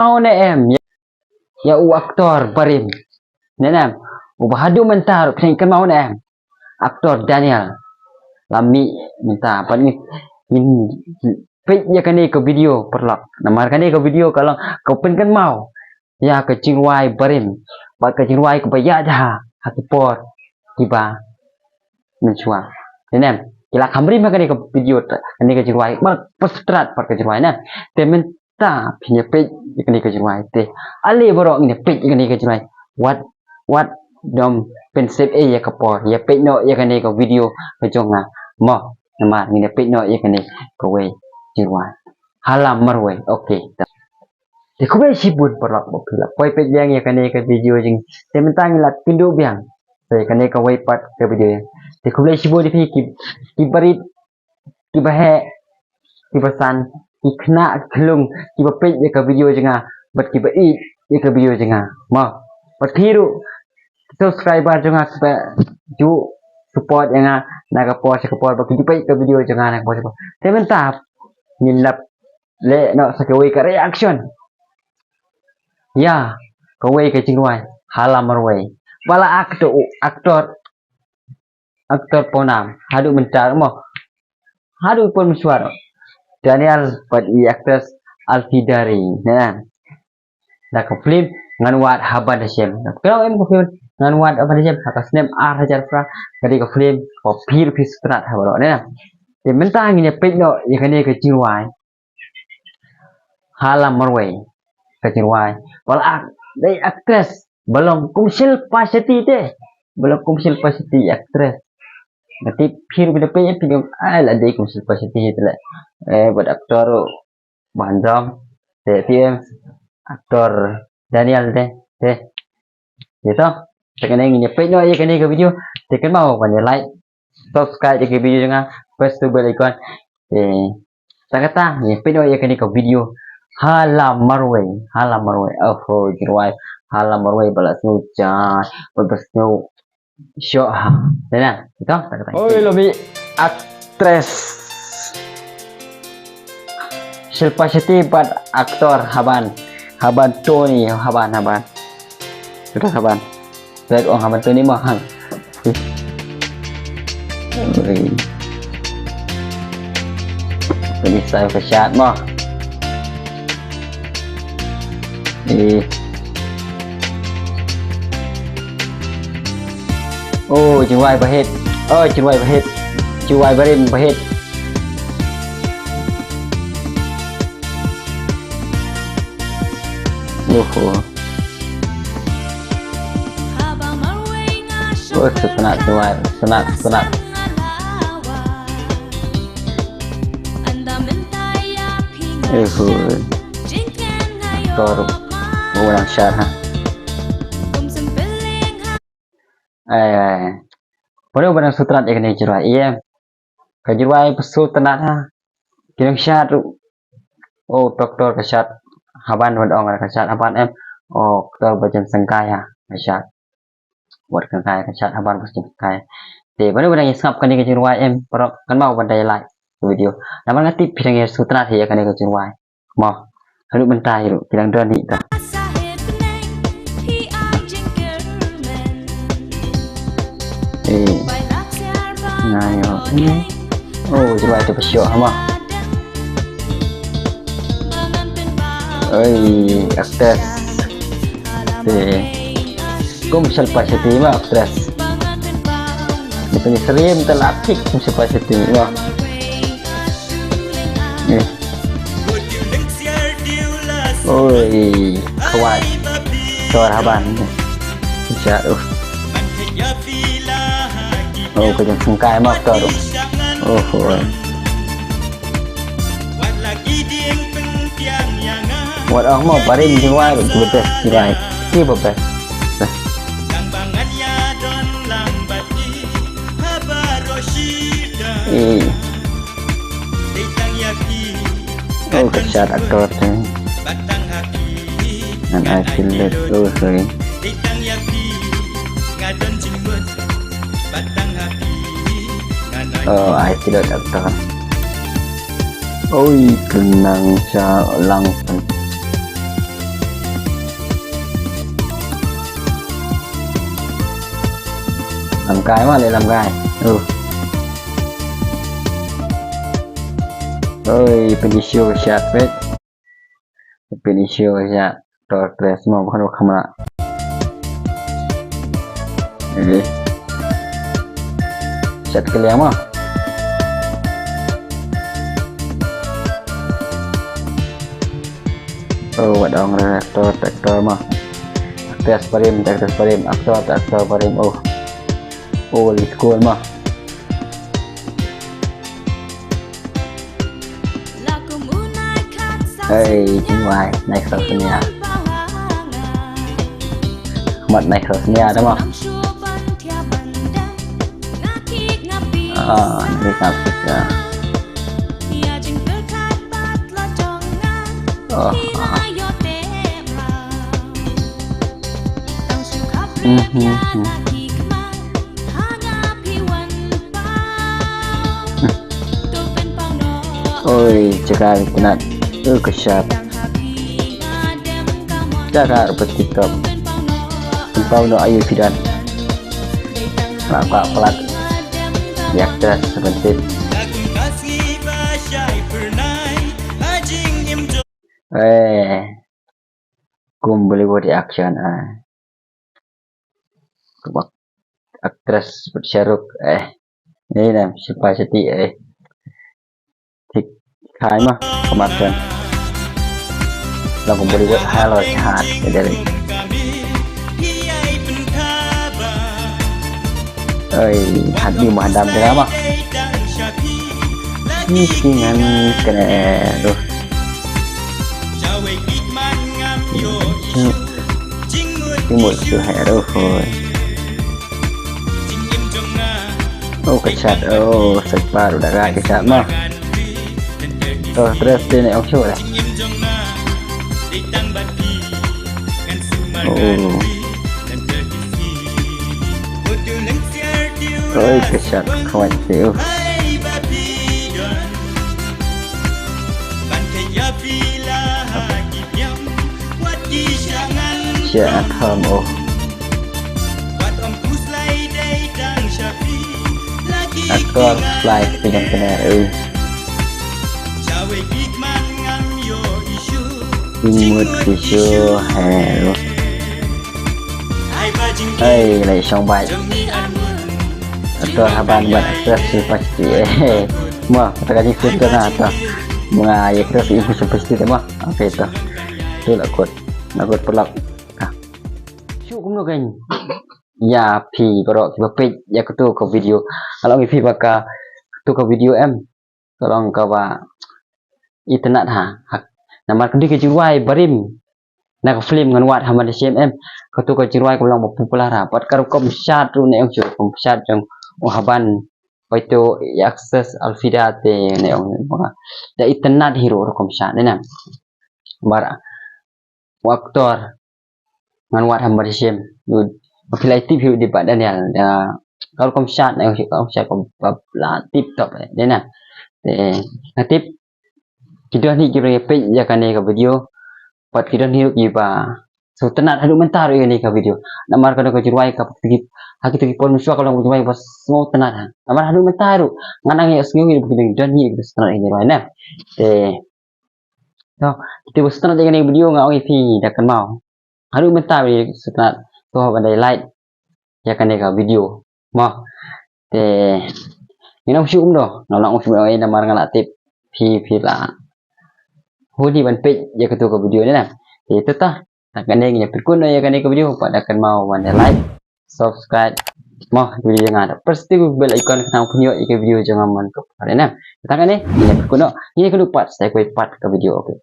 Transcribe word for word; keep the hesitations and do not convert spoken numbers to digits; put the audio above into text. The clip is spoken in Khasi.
Kynmaw ne em ïa, ïa u actor barim? Ne em, uba haduh mynta ruh phi dang kynmaw ne em? Actor Daniel. La mih mynta, bad ngin, ngin peit ïa kane ka video paralok. Namar kane ka video ka long ka pynkynmaw ïa ka jingrwai barim bad ka jingrwai kaba ïaid ha, ha ki por kiba mynshuwa. Ne em, ki la kham rim ha kane ka video, kane ka jingrwai, bad pyrshah bad ka jingrwai ne. Te mynta phin ïa peit ïa kane ka jingrwai. Te ale baroh ngin ïa peit ïa kane ka jingrwai. Wat, wat dom pynsep ei ïa ka por, ïa peit noh ïa kane ka video ka jong nga. Mo, namar ngin ïa peit noh ïa kane kawei jingrwai, Hala Marwei. Okay. Te khublei shibun paralok ba phi la poi peit biang ïa kane ka video jong ngi. Te mynta ngi la kynduh biang. Te kane kawei pat ka video. Te khublei shibun ïa phi ki, ki barit, kiba heh, kiba san, ki khynnah, ki khyllung kiba peit ïa ka video jong nga bad kiba ïeit ïa ka video jong nga. Mo, bad phi ruh subscriber jong nga kiba ju support ïa nga na ka por sha ka por, bad ki ju peit ka video jong nga na ka por sha ka por. Te mynta ngin lap leh noh sa kawei ka reaction ïa kawei ka jingrwai, Hala Marwei. Ba la act u actor, actor Poonam, haduh mynta mo, haduh por mynshuwa, Daniel bad i actress Alfie Dari, ne. Da ka film Ngan Wad Haban Da Shem. Kynmaw em ka film Ngan Wad Haban Da Shem? Ha ka snem ar hajar phra, ka dei ka film ba phi ruh phi sngewtynnat ha baroh, ne. Te mynta ngin ïa peit noh ïa kane ka jingrwai, Hala Marwei, ka jingrwai ba la act da i actress ba long kum Shilpa Shetty te. Ba long kum Shilpa Shetty actress. Nga tip phi ruh phi da peit, phi ong ai la dei kum Shilpa Shetty te leh. Eh, bad actor ruh ba handsome. Te phi em, actor Daniel te, te. Ïa to, te kane ngin ïa peit noh ïa kane ka video. Te kynmaw ban ïa like, subscribe ïa ka video jong nga, press the bell icon. Te ta kata ngin ïa peit noh ïa kane ka video, Hala Marwei, Hala Marwei. Oh, jingrwai Hala Marwei ba la sngewsih, ba la sngewshoh ha. Te na, ito, ta kata. Oi, lo mi actress Shilpa Shetty bad actor Haban, Haban Tony, Haban, Haban. Sudah Haban. Baik, ong Haban Tony mo, hang. Ui. Tony style ka shot mo. Eh. Oh, jingrwai ba hit. Oh, jingrwai ba hit. Jingrwai barim ba hit. Oho. Oh, sngewtynnat, jingrwai, sngewtynnat, sngewtynnat. Oho. Actor. Oh, nang shot ha. Eh, pynban nang sngewtynnat ïa kane ka jingrwai, ïa. Ka jingrwai ba sngewtynnat ha. Ki nang shot ruh. Oh, doktor ka shot. Haban wat ong ka shot Haban em. Oh, doktor ba jan sengkai ha. Ka shot. Wat ka kai ka shot Haban ba jan sengkai. Te ba nang ïa sngap kane ka jingrwai em. Paralok kynmaw ban da ïa like ka video. Namar nga tip phi dang ïa sngewtynnat ïa kane ka jingrwai. Mo, haduh mynta hi ruh ki dang don hi ta. Eh. Nga ïoh. Oh, jingrwai te ba shoh ha mo. Oi, actress. Eh. Kum Shilpa Shetty mo actress. Dia punya serim te la pik kum Shilpa Shetty mo. Eh. Oi, khwai. Tor Haban. Insya Allah. Oh, ka jan sengkai mo tor. Oh, oh. Wat ong mo, barim jingrwai ruh, the best jingrwai. Ki ba best. Eh. Oh, ka shot actor te. Ngan ai silet, oh, sorry. Oh, ai silet actor. Oi, kynang sha lang. Lam kai ma, leh lam kai. Uh. Oi, pynïashow shat peit. Pynïashow shat. Actor actress mo, ba kham kamra. Oi. Shat kylliang mo. Oh, wat ong re actor, actor mo. Actress barim, actress barim, actor, actor barim. Oh. Oh, old school mo. Hei, jingwai, Naikhrosnia. Mat Naikhrosnia da mo. Ah, Naikhrosnia. Oh, ah. Mhm, mhm. Oi, jaka itynnad. Oi, ka shap. Jaka rupa TikTok. Pynpaw noh ayu phi don. Rak ka palat. Ïa ka seventeen. Eh. Kum Bollywood action, ah. Kum ak-, actress bad Shah Rukh, eh. Ni na, Shilpa Shetty, eh. Thik khai ma, kum action. Long kum Bollywood, ha lo shahat, ka jari. Oi, hat ni ma dam jaka ma. Ni ki ngan kena, aduh. Jingmut shu hai, aduh, hoi. Oh, ka chat, oh, sek par udah rai ka chat ma. Oh, terus dia naik ongshur dah. Oh. Oi, ka chat, kawan tu. Sia atham, oh. Actor slide dengan kena, eh. Imut tisu, hell. Hey, lai shong bai. Actor haban ban actress si pasti, eh. Mo, kata ka jingkut tu na, actor. Mga actress imut si pasti tu, mo. Okay, tu. Tu lah kut. Lah kut pelak. Ah. Shu kumno kan. Ïa phi baroh kiba peit ïa katu ka video. Nga ong ïa phi ba katu ka video em, ka long kaba itynnad ha. Hak, namar ka dei ka jingrwai barim na ka film Ngan Wad Haba Dei Shem em. Katu ka jingrwai ka long ba popular ha. Bad ka rukom shad ruh ne ong shu rukom shad jong u haban, bad tu ïa actress Alfida te ne ong. Da itynnad hi ruh rukom shad ne na. Bar u actor Ngan Wad Haba Dei Shem. Yu, phi la tip hi u dei Bah Daniel. Da ka rukom shad, ka rukom shad kaba la tip top, eh, dei na. Te nga tip ki don hi kiba peit ïa kane ka video. Bad ki don hi kiba sngewtynnad haduh mynta ruh ïa kane ka video. Namar kane ka jingrwai ka pyrthei ha kito ki por mynshuwa ka long ka jingrwai ba sngewtynnad ha. Namar haduh mynta ruh ngan nang ïohsngew ïa ki don hi kiba sngewtynnad ïa kane ka jingrwai na. Te To, kito ba sngewtynnad ïa kane ka video nga ong ïa phi da kynmaw. Haduh mynta ba sngewtynnad to ban dei like ïa kane ka video. Mo. Te ngin ong shu um do, nga ong shu um namar nga la tip phi phi la hun hi ban peit ïa katu ka video ne na. Te to ta, tang kane ngin ïa pynkut noh ïa kane ka video, bad da kynmaw ban dei like, subscribe. Mo, video jong nga da press ïa u bell icon khnang phin ïoh ïa ka video jong nga man ka por ne na. Tang kane ngin ïa pynkut noh, ngin ïa kynduh pat sa kawei pat ka video, okay.